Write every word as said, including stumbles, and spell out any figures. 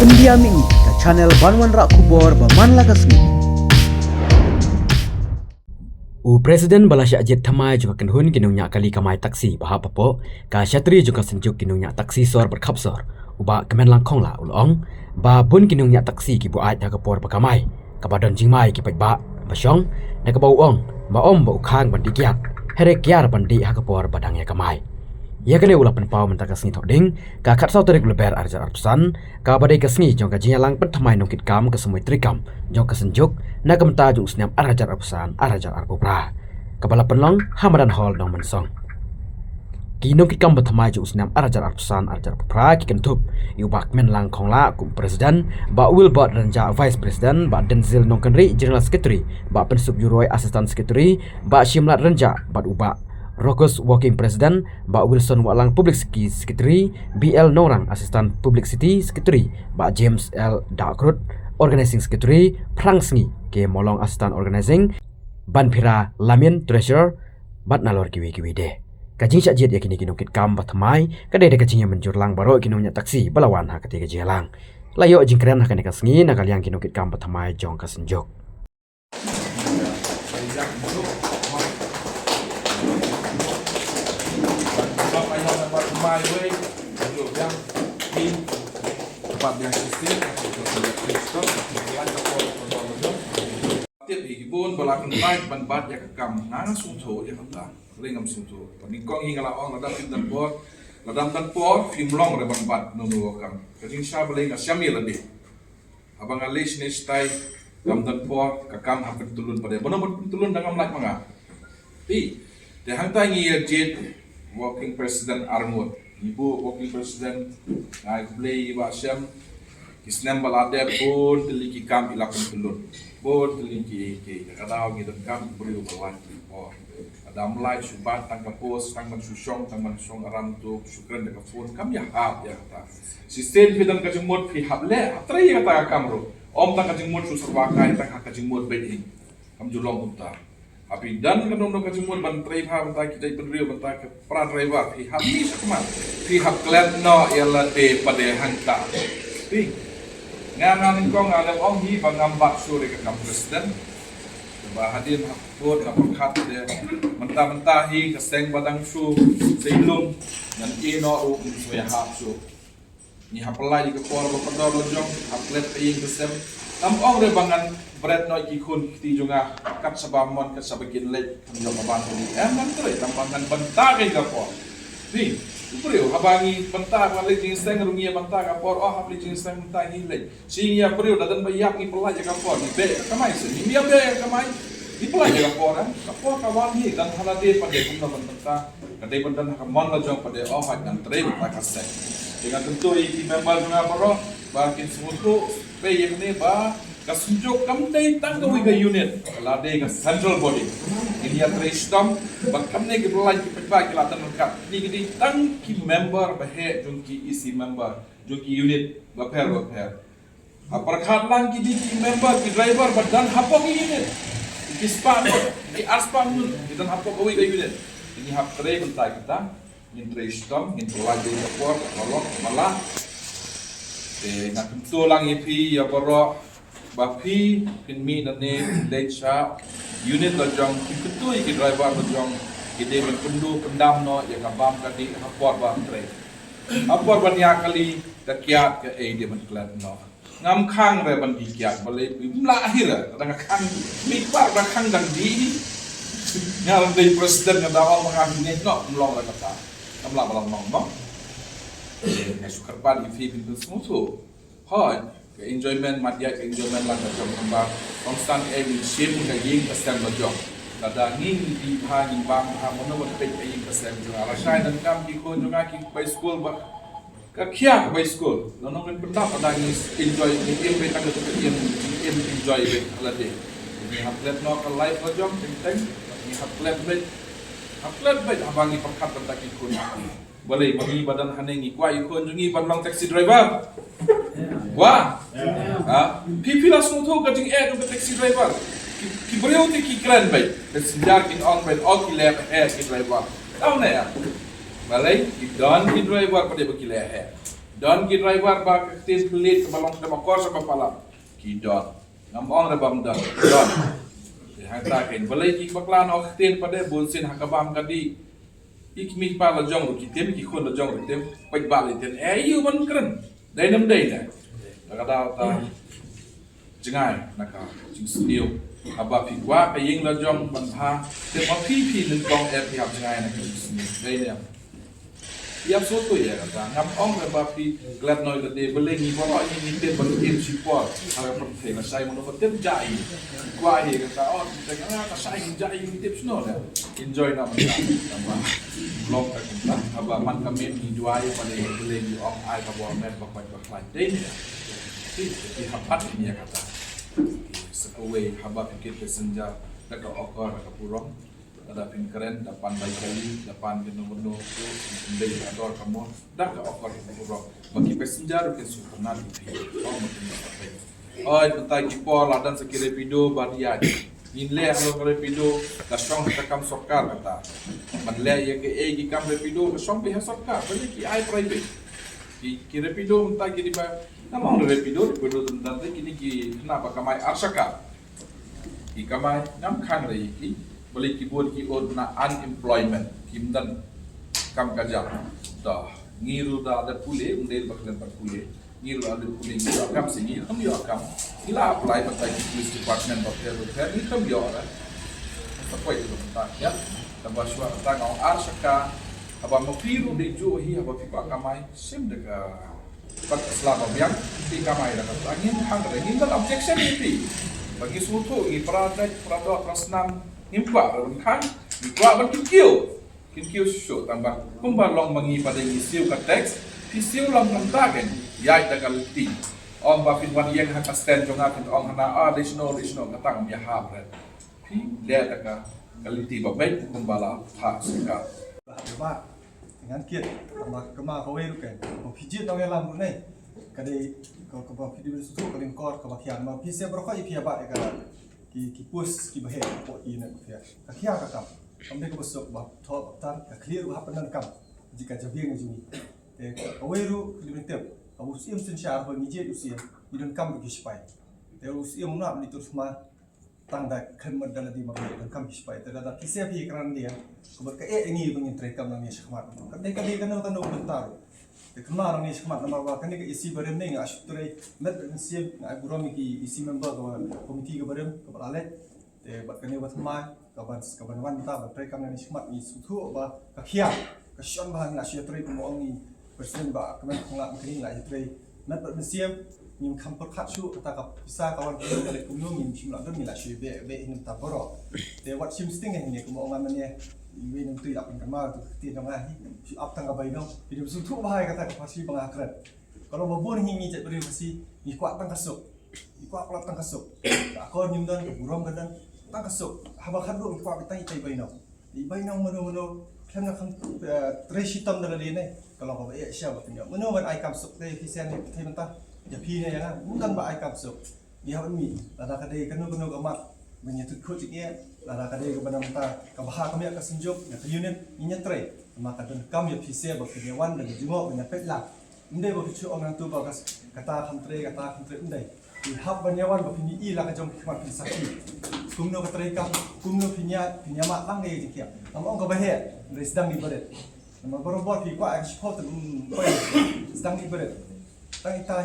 India Mini, ka channel ban wanrah khubor ba man la ka sngi. U President ba la shah jied thymmai jong ka kynhun ki nongñiah kali kamai taxi ba hap hapoh ka shatri jong ka Synjuk ki nongñiah taxi sor bad khapsor, u Bah Kmenlang Khongla, u la ong ba bun ki nongñiah taxi ki buaid ha ka por ba kamai, kaba don jingmai ki paidbah ba shong, na kaba u ong ba ym ba u khang ban dih kiad, hynrei kiar ban dih ha ka por ba dang ïa kamai. Ïa kane u la pynpaw mynta ka sngi Thohdieng, ka khatsaw tarik Lber arhajar arphew san, kaba dei ka sngi jong ka jingïalang pynthymmai nongkitkam ka samoi treikam jong ka Synjuk na ka bynta jong u snem arhajar arphew san arhajar arphew phra, kaba la pynlong ha Madan Hall, Nongmynsong. Ki nongkitkam pynthymmai jong u snem arhajar arphew san arhajar arphew phra ki kynthup ïa u Bah Kmenlang Khongla kum President, Bah Wilbert Rynjah Vice President, Bah Denzil Nongkynrih General Secretary, Bah Pynsukjuroi Assistant Secretary, Bah Shimlat Rynjah bad u Bah Rokus Working President, Bah Wilson Wahlang Publicity Secretary, B L Nongrang Assistant Publicity Secretary, Bah James L Dahkrut Organizing Secretary, Phrangsngi K Mawlong Assistant Organizing, Banphira Lamien Treasurer, bad nalor kiwei kiwei de. Ka jingshah jied ïa kine ki nongkitkam pynthymmai ka dei da ka jingïamynjur lang baroh ki nongñiah taxi ba la wan ha kata ka jingïalang. La ïoh jingkren ha kane ka sngi na ka liang ki nongkitkam pynthymmai jong ka Synjuk. Tip hi ki bun ba la kyntait ban bat ïa ka kam, nga nga sngewthuh ïa kata. Lei ngam sngewthuh. Ba nyngkong hi nga la ong lada phim don por, lada don por phim long re ban bat no no ka kam. Ka jingshisha balei nga shem ïa lade. Haba nga leit shane shatai, kam don por, ka kam ha pyntyllun pat de. Ba no ban pyntyllun da ngam lait ma nga. Te, te hangta ngi ïa jied working president arngut. Ngi buh working president, nga ai khublei ïa i Bah Shem. Ki snem ba la dep bun tylli ki kam i la pyntyllun. Bun tylli ki, ki, ka daw ngi donkam u briew ba wan ki por. Lada ym lait shu bat tang ka post, tang ban shu shong, tang ban shong aram tu, shu kren da ka phone, kam ïahap ïa kata. Shisien phi don ka jingmut phi hap leh, hap trei ïa kata ka kam ruh. Ym tang ka jingmut shu serba kai, tang ha ka jingmut beit hi. Kam ju long kumta. Haba phi don ka dong dong ka jingmut ban trei bha bynta ki dei bynriew bynta ka para driver, phi hap mih shakhmat. Phi hap klet noh ïa lade pat de hangta. Phi. Nga nga nyngkong nga leh ong hi ba ngam bat shuh ïa ka kam president. Ba hadien hap bud hap pyrkhat de. Mynta mynta hi ka seng ba dang shu seng lum. Ngan ïeh noh ruh ym sngewbha hap shuh. Ngi hap pynlait ïa ka por ba kordor la jong, hap klet pyrshah ïing pyrshah sem. Ngam ong re ba ngan bret noh ïa ki khun ki kti jong nga kat shaba mon kat shaba kin leit, kam jong ka ban pyrshah. Em ngan trei tang ba ngan bynta ïa ka por. Ni, u briew haba ngi bynta ba leit jingïaseng ruh ngi bynta ka por, oh hap leit jingïaseng bynta ngi leit. Shi ngi ïa briew da don ba ïap ngi pynlait ïa ka por, ngi beh ïa ka kamai se, ngi ïa beh ïa ka kamai. Ngi pynlait ïa ka por, eh. Ka por ka wan hi, don ha lade pat de kumno ban bynta. Ka dei ban don ha ka mon la jong pat de, oh hooid ngan trei bynta ka seng. Te nga kyntu ïa ki member jong nga baroh ba kin sngewthuh pei ïa kane ba ka Synjuk kam dei tang kawei ka unit. Ka la dei ka central body. Ngi ïa trei shitom ba kam ne ki pynlait ki pynbha ki la don ryngkat. Kine ki dei tang ki member ba heh jong ki E C member jong ki unit bapher bapher. Ha pyrkhat lang ki dei ki member ki driver ba don hapoh ki unit. Ki spah ngut, ki ar spah ngut, ki don hapoh kawei ka unit. Ngi hap trei bynta kita, ngin trei shitom, ngin pynlait ïa ka por, ka lok, ka mala. Te nga kyntu lang ïa phi ïa baroh ba phi phin mih nangne phin leit sha unit la jong, phin kyntu ïa ki driver la jong, ki dei ban kyntu pyndam noh ïa ka bam ka dih ha por ba trei. Ha por ban ïa kali ka kiad kaei dei ban klet noh. Ngam khang re ban dih kiad, balei phi mlah hi re, ka dang khang, mi par da khang dang dih. Nga dang dei president nga da ong ma nga hi ngeit noh, ym long re kata. Kam lah ba long noh, noh. Nga shu kyrpad ïa phi phin pynsngewthuh. Hooid, ka enjoyment, mat ïa ka enjoyment lang ka jong kumba. Kongsan eh ngin shim ka ïing ka sem la jong. Lada ngin dih bha, ngin bam bha, mano ban peit ka ïing ka sem jong nga. Lashai donkam ki khun jong nga ki bai skul ba. Ka khia ka bai skul. Lano ngin pyndap lada ngi enjoy, ngi im beit tang ka ïing, ngi im enjoy beit ha lade. Ngi hap klet noh ka life la jong, teng teng. Ngi hap klet beit. Hap klet beit haba ngi pyrkhat bynta ki khun. Balei ma ngi ba don hangne ngi kwah ïa ki khun jong ngi ban long taxi driver? Kwah? Ha? Phi phi la sngewthuh ka jingeh jong ka taxi driver. Ki, ki briew te ki kren beit. Passenger kin ong beit, oh ki leh heh ki driver. Tau ne ïa. Balei ki don ki driver pat de ba ki leh heh. Don ki driver ba ka ktien pynleit kaba long kaba kor sa ba palat. Ki don. Ngam ong re bam don. Don. Te hangta kein balei ki bakla noh ka ktien pat de bunsien ha ka bam ka dih. I kmie pa la jong ruh ki tim, ki khun la jong ruh ki tim. Peit ba lei ten. Eh, ïa u ban kren. Dei ne ym dei ne. Ta ka daw ta jngai na ka jingsniew. Haba phi kwah ka ïing la jong ban bha, te ma phi phi nyngkong eh phi hap jngai na ka jingsniew. Dei ne. Ïa sngewthuh ïa kata, ngam ong re ba phi klet noh ïa lade, balei ngi baroh ngi ngi tip ba ngi im shipor. Ha ka pyrthei lashai mano ba tip jai. Kwah ïa kata, oh, tip nga lashai ngi jai ngi tip shano ne. Enjoy noh mynta. Tang ba long ka kumta, haba man ka miet ngi duwai, balei balei ngi ong ai ka bor met ba kwah ba khlaiñ. Dei ne. Phi phi hap pat ïa kata. Sa kawei haba phi kit passenger da ka okor da ka burom. Lada phin kren da pan bai kali, da pan kano kano, phi pynbeit ka dor ka mor da ka okor ka burom. Ba ki passenger ruh kin sngewtynnat ïa phi. Ong ba kin sngewtynnat. Oi, mynta ki por la don sa ki Rapido ba ïaid. Ngin leh halor ka Rapido, ka shong ha ka kam sorkar kata. Ban leh ïa kaei ki kam Rapido, ka shong beit ha sorkar, balei ki ai private. Ki, ki Rapido mynta ki dei ba, ngam ong Rapido, Rapido tang tang kine ki khynnah ba kamai ar shaka. Ki kamai ngam khang re ïa ki, balei ki bun ki ot na unemployment, kim don kam ka jam. Da, ngi ruh da, da pule, ym dei ba khlem pat pule. Ngi ruh da pule, ngi ïoh kam seh, ngi khlem ïoh kam. Ngi la apply pat ki police department ba pher ba pher, ngi khlem ïoh re. Sa poi ruh mynta ïa. Tang ba shuwa kata nga ong ar shaka. Haba ma phi ruh dei juh hi, haba phi kwah kamai, shim da ka Bad sla ba biang, phi kamai da kata. Ngim khang re, ngim don objection ïa phi. Ba ngi sngewthuh, ngi para dait, para doh, para snam, ngim kwah re ban khang, ngi kwah ban kyntiew. Kyntiew shuh shuh tang ba kumba long ma ngi ba dei ngi siew ka tax, phi siew lang kumta kein, ïaid da ka lynti. Ong ba phin wan ïeng ha ka stand jong nga phin ong hana, ah, dei shano, dei shano, kata ngam ïahap re. Phi leh da ka, ka lynti ba beit kumba la phah sorkar. Ba, ba, ngan kit, ba, kama kawei ruh kan. Ba phi jied nongïalam ruh ne. Ka dei, ka, kaba phi dei sngewthuh, ka dei kor, kaba khian. Ma phi sep baroh phi ïa ba, ka, ki, ki post, kiba heh, hapoh ki ne, ka khian. Ka khian ka kam. Kam dei kaba suk, ba thoh, ba tar, ka khlieh ruh ba hap pyndonkam. Jong ka jabieng jong ngi. Te, kawei ruh, ka dei tip. Kaba u Syiem synshar, ba ngi jied u Syiem, ngi donkam ki sipai. Te u Syiem u nang dei tur sma, tang da khlem mut da lade ma phi donkam ki sipai. Te lada phi sep phi kren dia, ka bad ka eh ngi ba ngin trei kam nangne shakhmat. Ka dei ka dei kano kano ka bynta ruh. Te khlem nangne shakhmat namar ba kane ka E C barim ne nga shu trei met bad mynsiem, nga ai burom ïa ki E C member ka committee ka barim, ka ba la leit. Te bad kane ba thymmai, ka ban, ka ban wan mynta ban trei kam nangne shakhmat ngi sngewthuh ba ka khian, ka shon ba ngi la shu ïatrei kumba ong i President Bah Kmen Konglat Makhring la ïatrei met bad mynsiem, ngim kham pyrkhat shuh kata ka pisa ka wan kumno ka leit kumno, ngim shym la don, ngi la shu beh beh hi mynta baroh. Te wat shim sting eh ngi kumba ong ngan mynne, iwei nang tu ïa pyn kynmaw tu ka ktien jong nga hi, shu ap tang ka bainong, phi dei sngewthuh bha ïa kata ka pharshi ba nga kren. Ka long ba bun hi ngi jaitbynriew Khasi, ngi kwah tang ka suk. Ngi kwah palat tang ka suk. Ka akor ngim don, ka burom ka don, tang ka suk. Haba khatduh ngi kwah tang itai bainong. I bainong mano mano, khlem da kham, eh, trei shitom da lade ne. Ka long kaba eh sha ba pynïoh. Mano ban ai kam suk te phi sien ne phi thei mynta. Ïa phi ne ïa nga, ngim don ba ai kam suk. Ïa ban mih, lada ka dei kano kano ka mat, ban ïa tut khuid jingeh, lada ka dei kaba na mynta, ka bha ka miat ka synjuk, ïa ka unit, ngin ïa trei. Namar ka donkam ïa phi seh ba phin ïa wan, ban ïa jngoh, ban ïa peit lang. Ym dei ba phi shu ong nangtu ba kas-, kata kham trei, kata kham trei, ym dei. Phi hap ban ïa wan ba phin ïohi la ka jong phi khmat phin sakhi. Kumno ka trei kam, kumno phin ïa, phin ïa mad lang ïa ka jingkhiah. Ngam ong kaba heh, hynrei sdang ïa barit. Namar barabor phi kwah ïa ka shiphew te, mm, poi, sdang ïa barit. Tang ita